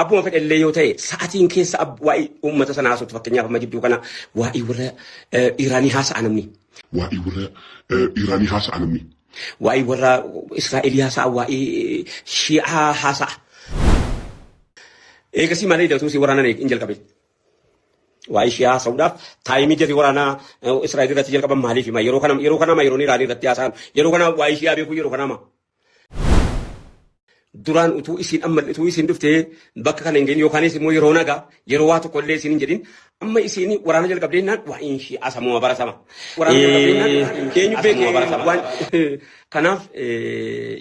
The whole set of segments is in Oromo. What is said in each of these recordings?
Abbuma fedhe illee yoo ta'e sa'atiin keessa waa'ee uummata sanaa haasoftu fakkeenyaaf amma jidduu kana waa'ee warra Iraanii haasa'a namni. Waa'ee warra Iraanii haasa'a namni. Waa'ee warra Israa'elii haasa'a, waa'ee Shi'aa haasa'a. Eegasii malee dawtuu si waraana hin jalqabin. Waa'ee Shi'aa haasa'uudhaaf taayimii jarri waraanaa Israa'el irratti jalqaban maaliif hima? Yeroo kana yeroo kana yeroon Iraanii irratti haasa'an yeroo kana waa'ee Shi'aa beekuu yeroo kana Duraan utuu isiin amma utuu isiin dhuftee bakka kana hin gahin yookaanis immoo yeroo nagaa yeroo waa tokko illee isiin hin jedhin amma isiin waraana jalqabdee jennaan waa'een Shi'aa samuma baratama. Waraana jalqabdee jennaan eenyu beekee waan kanaaf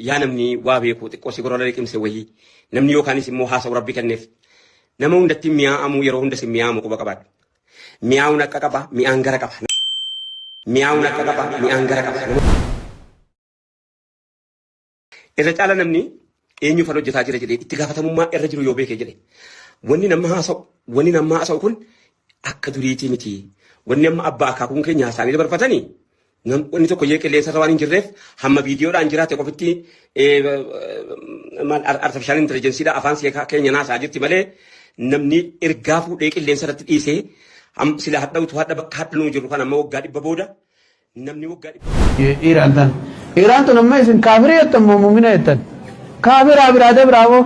yaa namni waa beeku xiqqoo si gorora liqimse wayii namni yookaanis immoo haasa'u rabbi kenneef nama hundatti mi'aa'amuu yeroo hunda si mi'aamu quba qabaadhu. Mi'aawuun akka qaba mi'aan gara qaba. Mi'aawuun akka qaba mi'aan gara qaba. Irra caala namni eenyuufan hojjetaa jira jedhee itti gaafatamummaa irra jiru yoo beeke jedhe. Wanni nama haasa'u wanni nama haasa'u kun akka duriitii miti. Wanni amma abbaa akaakuun keenya haasa'anii dabarfatanii wanni tokko illee qilleensa irra waan hin jirreef hamma viidiyoodhaan jiraate qofitti maal artifishaal intellijensiidha afaan keenya naasaa jirti malee namni ergaa fuudhee qilleensa irratti dhiisee sila hadha utuu hadha bakka hadha nuu jirru kan amma waggaa 100 booda namni waggaa 100 Iiraan tan. Iiraan tun amma isin kaafira jettan moo muumina jettan? Kaafiraa biraa dabraa moo?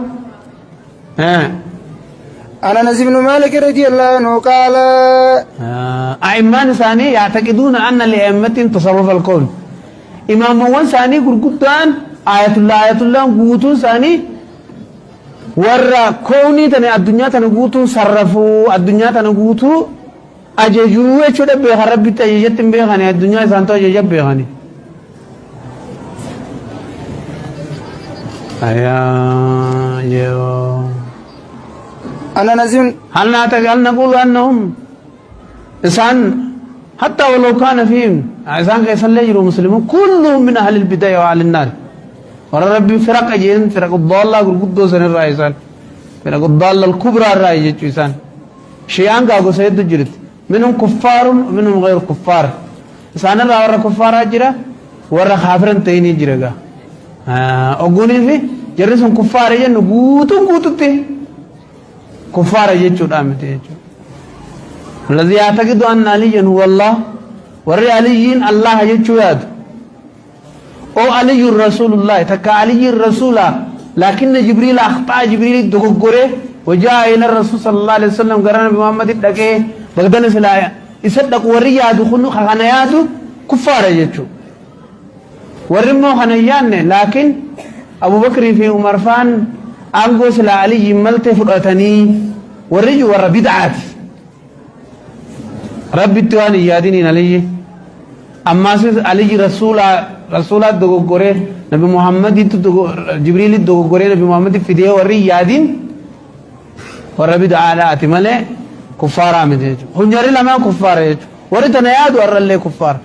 عن انس بن مالك رضي الله عنه قال A'immaan isaanii yaataqiduuna anna li'a'immatiin tasarrufa alkoon. Imaamawwan isaanii gurguddaan ayatullah ayatullaan guutuun isaanii warra koonii tana addunyaa tana guutuu sarrafuu addunyaa tana guutuu ajajuu jechuudha beekan rabbitti ajajatti hin beekani addunyaa isaantu ajaja beekani. Ayaa yoo. عن انس هل نعتقد هل نقول أنهم إنسان حتى ولو كان فيهم إنسان كيف لا يجروا مسلمون كلهم من أهل البدع وأهل النار ورا ربي فرق جين فرق الضالة قدوس الرئيسان فرق الضالة الكبرى الرئيس إنسان Shi'aan gaa gosa heddu jirti. Minhum kuffaarun minhum ghayru kuffaar. Isaanirraa warra kuffaaraa jira, warra kaafira hin ta'inii jira gaa. Ogguunii fi jarri sun kuffaara jennu guutuun guututti kuffaara jechuudha miti jechuudha. Alladhi ya'taqidu anna aliyyan huwa Allah warri aliyyiin Allah jechuu yaadu. O Aliyyun Rasuulullaahi takka Aliyyiin Rasuula laakinna Jibriila akhxa'a Jibriilii dogoggore wajaa'a ila Rasuul sallallahu alaihi wasallam gara Nabi Muhammaditti dhaqee bagdana silaa isa dhaqu warri yaadu kun ka kana yaadu kuffaara jechuu warri immoo kana hin yaadne laakiin Abubakrii fi Umar faan aangoo silaa Aliyyiin malte fudhatanii warri jiru warra bid'aati. Rabbitti waan hin yaadiniin Aliyyi. Ammaasis Aliyyi rasuulaa rasuulaa dogoggoree Nabi Muhammaditti Jibriilitti dogoggoree Nabi Muhammaditti fidee warri hin yaadin warra bid'aadhaati malee kuffaaraa miti jechuudha. Kun jarri lamaan kuffaara jechuudha. Warri tana yaadu har'allee kuffaara.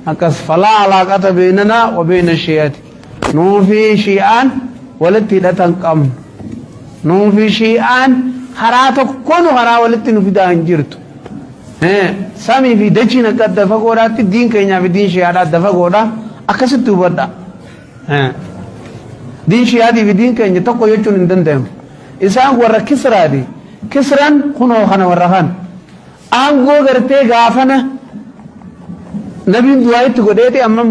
Akkas falaa alaaqata beeynanaa wa beeyna shi'ati. Nuu fi shi'aan walitti hidhata hin qabnu. Nuu fi shi'aan karaa tokkoonu karaa walitti nu fidaa hin jirtu. Samii fi dachiin akka adda fagoodhaatti diin keenyaa fi diin shi'aadhaa adda fagoodha. Akkasitti hubadha. Diin shi'aatii fi diin keenya tokko jechuun hin danda'amu. Isaan warra Kisraati. Kisraan kunoo kana warra kana. Aangoo gartee gaafana nabiin du'aa itti godheeti amma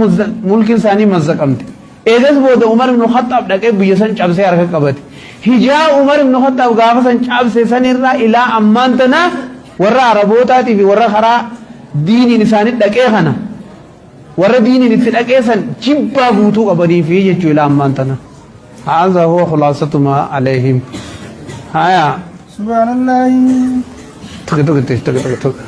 mulkiin isaanii mazzaqamte. Eegas booda Umar ibn Khaxxaab dhaqee biyya san cabsee harka qabate. Hijaa Umar ibn Khaxxaab gaafa san cabse sanirraa ilaa ammaan tanaa warra Arabootaatii fi warra karaa diiniin isaanii dhaqee kana warra diiniin itti dhaqee san jibbaa guutuu qabaniifi jechuu ilaa ammaan tana. Haadha huwa khulaasatu maa alayhim. Haya. Subhaanallahi. Tuqi tuqi tuqi tuqi tuqi.